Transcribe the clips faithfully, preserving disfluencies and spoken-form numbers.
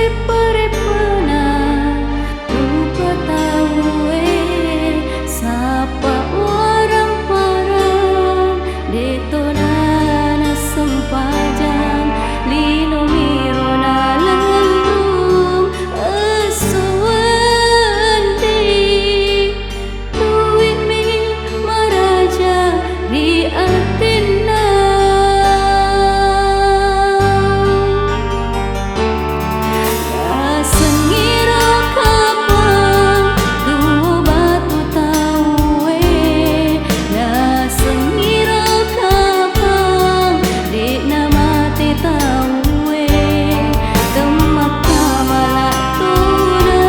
Pareppana rupa tauwe, sappa warampara, de tona nasempajang, lino miro nalellung esso wedding. Tuwi'mi maraja ri atinna. Nasengngiro kapang tuo batu tauwe, nasengngiro kapang de'na mate tauwe, temmakkamala tona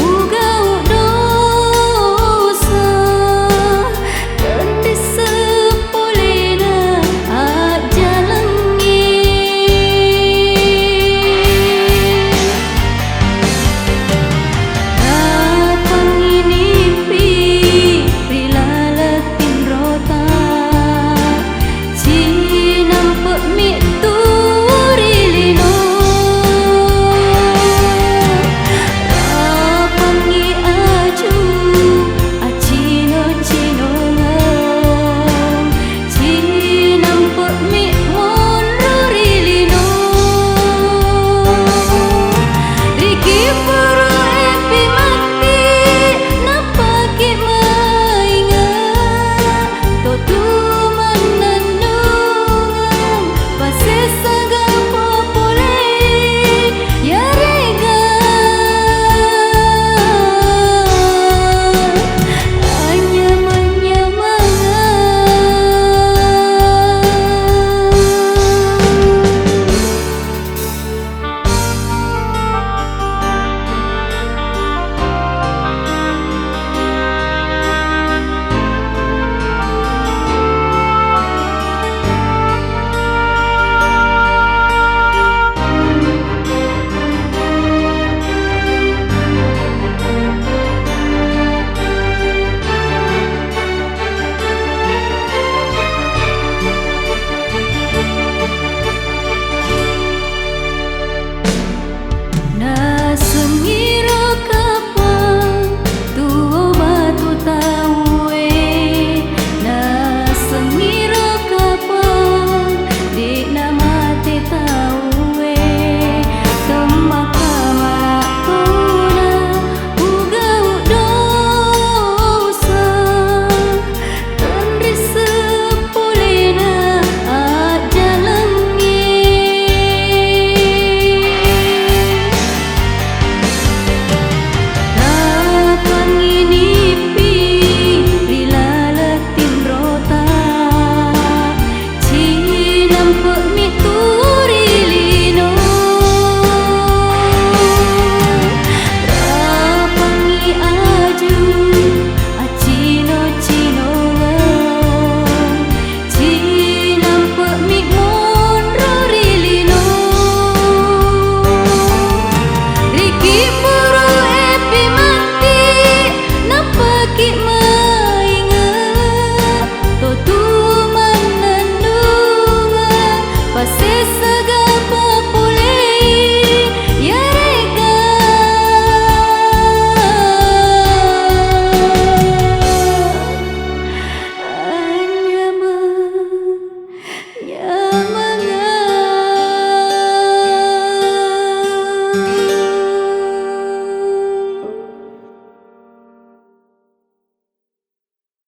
ugau dosa, tenrisseng polena ajjalengnge. Rapangngi nippi ri laleng tinrota, cinampe'mi tuo ri lino. Rapangngi aju accino-cinongeng, cinampe'mi monro ri lino. Ri kipuru'epi matti, nappaki mainga. Totu mannennungeng, pasessaga popole, yarega anyamang-nyamangeng. Nasengngiro kapang tuo batu tauwe, nasengngiro kapang de'na mate tauwe, temmakkamala tona ugau dosa, tenrisseng polena ajjalengnge. Rapangngi nippi ri laleng tinrota, cinampe'